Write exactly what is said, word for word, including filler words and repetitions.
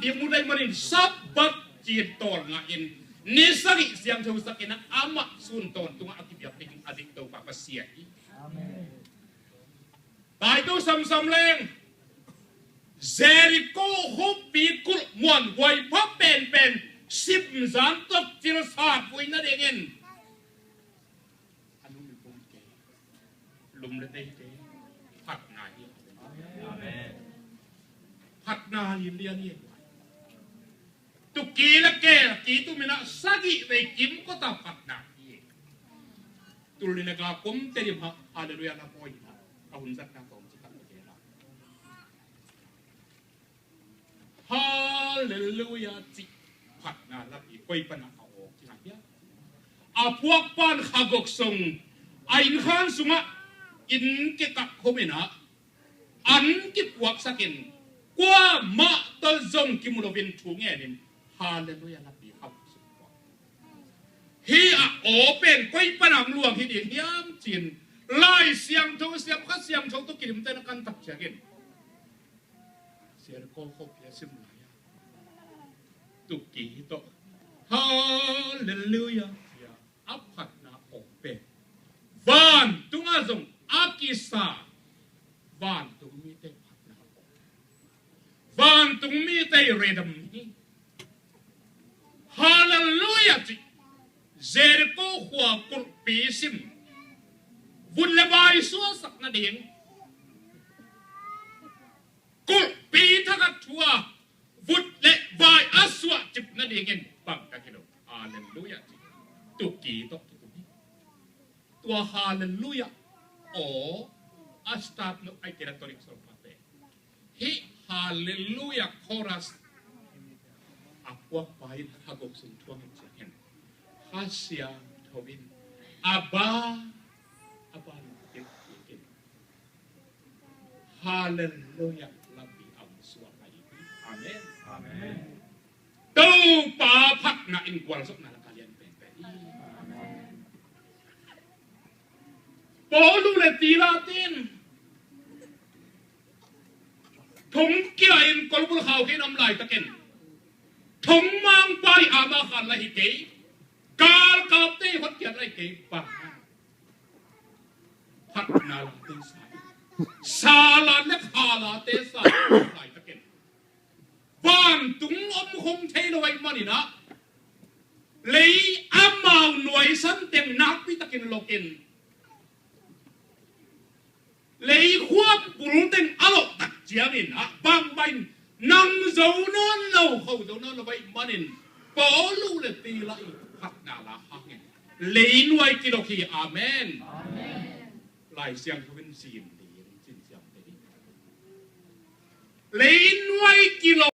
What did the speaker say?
ding mu lei manin Sabbath cin tawlnga in ni sagih siangtho sak in ah amah sun tawntungah a kibiak ding a dik Topa Pasian hi. Taito samsam leng Jericho khukpi kulh muanhuai pha penpen simzan tawh cilsat vui nadingin a lum le pum kei, lum le tei kei, phatna hi. Amen. Phatna hi lian hi. Tuki le keel kitu minah sagih vei kimkota phatna hi. Tul ni le ka kum te dim ha, halleluiah la poi na. Ka hun zatna ka om ci tak le keel la. Halleluiah cih phatna lak i koi pana a awk ci na hia. A puak pan kha gok song a inn khan sungah inn kikak khum inah an kipuaksakin kuamah tawh zong kimu loin thu ngenin halleluiah lapi hau sung puak. Hi a aw pen koi panam luang hi ding hiam cin Lai Siangtho siam kha siangtho tawh kidim tena kan tak ciangin Jericho khuapi a sim lai a tuki tawh halleluiah cia a phatna awng pen vantungah zong a kisa vantung mite phatna awng, vantung mite redam hi. Halleluiah cih Jericho khua kulhpi sim vut le vai suasak nading kulhpi thakhat thu a vut le vai a suah cip nadingin bang ka kilo. Halleluiah cih tuki tawh kitum hi. Tua halleluiah aw a start lo ai kira torik sol pate hi. Halleluiah chorus a puak pa in a gok sung thuang in ciangin kha siangtho in a ba a ba in kik kik in halleluiah lampi a hong suak ahi hi. Amen. Amen. Topa phatna in gualzawhna lak a lian penpen hi. Paulu le Silas in thong kia in kolbul khau khin om laitakin thong mangpa i ama khan la hi kei, galkapte i hotkiat la hi kei, bang hang phatna lamte sa hi. Salan le khalate sa hi laitakin vantung om khong thei lo ahih manin ah lei amau nuaisan teng nakpi takin lokin lei khuam bul teng a loh tak ciangin ah bangmah in nang zo nawn lo, kho zo nawn lo ahih manin Paulu le Silas i phatna la hangin lei nuai kilok hi. Amen. Lai Siangtho in zim ding cin siam te hi. Lei nuai kilok